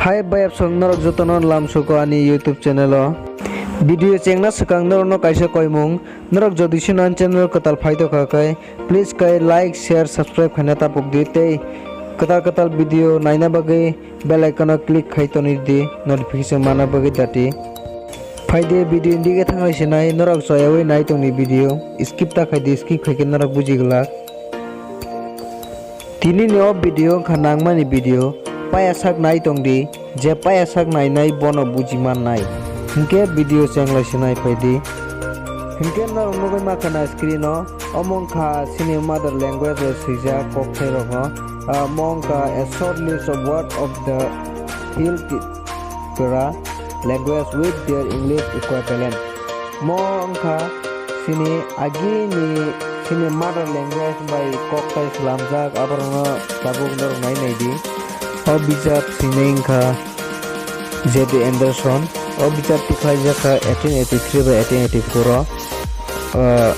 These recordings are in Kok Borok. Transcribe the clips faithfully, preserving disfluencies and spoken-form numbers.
Hai bayapsong norok jotono lamsuko ani YouTube channel o. Video chengna swkang norokno kaisa koimung, norok jodi sino ani channel kwtal phaitokha khe, please khe like, share, subscribe khaina tapuk di tei kwtal kwtal video naina bagwi bell icon o click khai toni di notification mana bagwi dati. Phaidi video indike thanglai sinai norok soyawi nai tongni video skip ta khaidi, skip khaikhe norok buji glak. Tini ni o video wngkha nangmani video, paya sak nai tong di, je paya sak nainai bono buji mannai. Hinkhe video chenglai sinai phaidi. Hinkhe norok nugwi mankha na screen o, omo wngkha chini mother language o swijak kokthai rokno. Ah, omo wngkha a short list of word of the hill Tripura language with their English equivalent. Mo wngkha chini agini chini mother language bai koktai slamjak, aborokno tabuk norok nai nai di. O bijap sini wngkha J D Anderson. O bijap tikhlaijak kha eighteen eighty-three bai eighteen eighty-four o. Ah,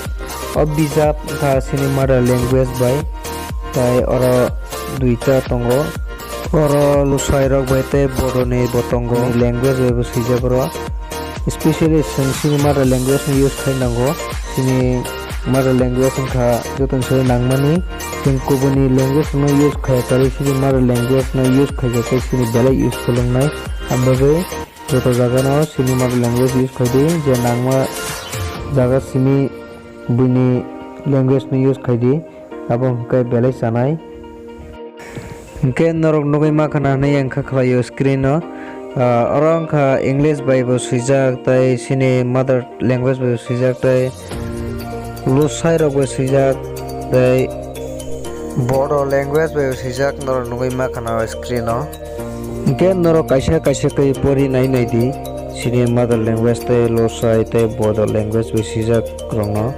o bijap wngkha chini mother language bai, tai oro duita tongo. Oro Lusai rok bai tei Bodo ni bo tongo. Language bai bo swijak oro. Specially chwng chini mother language no use khai nango. Chini mother language wngkha joto ni simi nangmani. Chwng kubuni language no use khaya kari chini mother language no use khaikhe chini belai useful wngnai. Ang bagwi joto jaga no chini mother language use khaidi, je nangma jaga simi buini language no use khaidi, abo hwnkhe belai chanai. Hinkhe norok nugwi mankha na hinwi ang kha khlaio screen o. Ah, oro wngkha English bai bo swijak, tei chini mother language bai bo swijak, tei Lusai rok bai swijak, tei Bodo language bai bo swijak, norok nugwi mankha na o screen o. Hinkhe norok kaisa kaisa khe pori nai nai di, chini mother language tei Lusai tei Bodo language bai swijak rokno.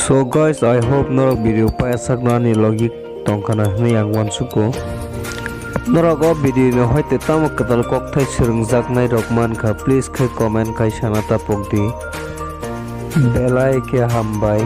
So guys, I hope norok video paisakno ani logic tongkhana hwnwi ang uansugo. Norok o video ni hoite tamo kwtal kokthai swrwngjaknai rok mankha, please khai comment khai sana tapokdi. Belai khe hambai.